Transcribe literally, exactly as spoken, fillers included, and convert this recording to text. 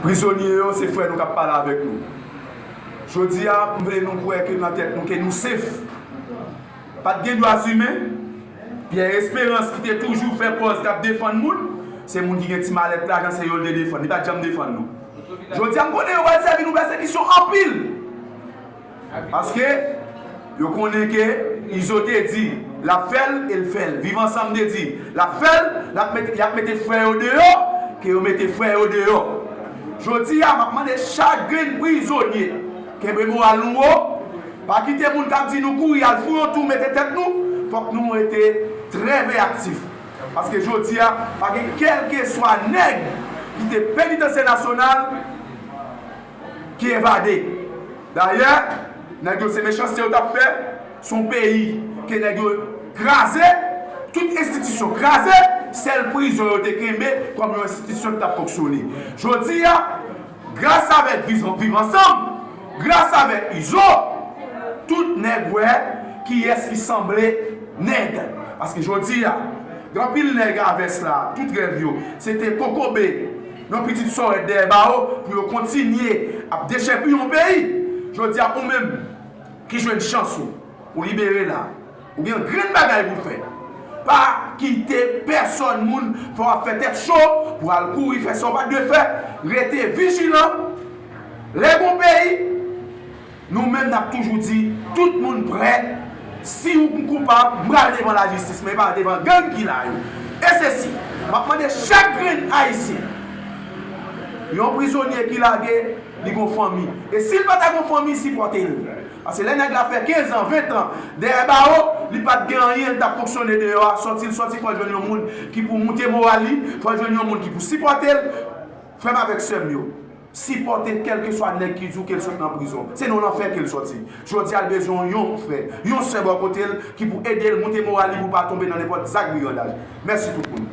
Prizonye yo, se frè nou k ap pale avèk nou. Jodi a, m vle nou kwè ke nan tèt nou ke nou sef. Pa t gen dwa imen. Pierre Espérance ki te toujou fè pòz k ap defann moun, se moun ki gen ti malèt lajan, se yo l te defann. Li pa t janm defann nou. Jodi a, m konnen yo pral sèvi nou pèsekisyon anpil. Paske yo konnen ke Izo te di l ap fè l e l fè l. Viv Ansanm te di l ap fè l, l ap mete, y ap mete frè yo deyò, ke yo mete frè yo deyò. Jodi a, m ap mande chak grenn prizonye, kenbe moral nou wo, pa kite moun k ap di nou kouri al fou yon tou mete tèt nou, fòk nou rete trè veyaktif. Paske jodi a, pa gen kèlkeswa nèg ki te penitansye nasyonal ki evade. Dayè, nèg yo se mechanste yo t ap fè, se yon peyi ke nèg yo kraze, tout enstitisyon kraze, sèl prizon yo te kenbe kòm yon enstitisyon ki t ap fonksyone. Jodi a, gras avèk Viv Ansanm, gras avèk Izo, tout nèg wè kiyès ki sanble nèg. Paske jodi a, gen anpil nèg a vès la, tout rèv yo, se te kokobe yon pitit sòrèt dèyè bawo pou yo kontinye ap dechèpiye yon peyi. Jodi a, ou menm ki jwenn chans ou, ou libere la, ou gen yon grenn bagay pou fè. Pa kite pèsòn moun fè w ap fè tèt cho pou al kouri fè sa w pa t dwe fè. Rete vijilan. Lè gon peyi, nou menm n ap toujou di, tout moun prè. Si ou koupab, m pral devan lajistis, men pa devan gang ki la yo. E se si, m ap mande chak grenn Ayisyen, yon prizonye ki lage, li gon fanmi. E si l pa ta gon fanmi, sipòte l. Paske lè nèg la fè kenz an, ven tan dèyè bawo, li pa t gen anyen, li t ap fonksyone deyò a, sòti l sòti, fò l jwenn yon moun ki pou moute moral li, fò l jwenn yon moun ki pou sipòte l. Frè m avèk sè m yo, sipòte kèlkeswa nèg ki di w ke l sot nan prizon. Se nan lanfè ke l sòti. Jodi a, l bezwen yon frè, yon sè bò kote l ki pou ede l moute moral li pou l pa tonbe nan nenpòt zak brigandaj. Mèsi tout moun.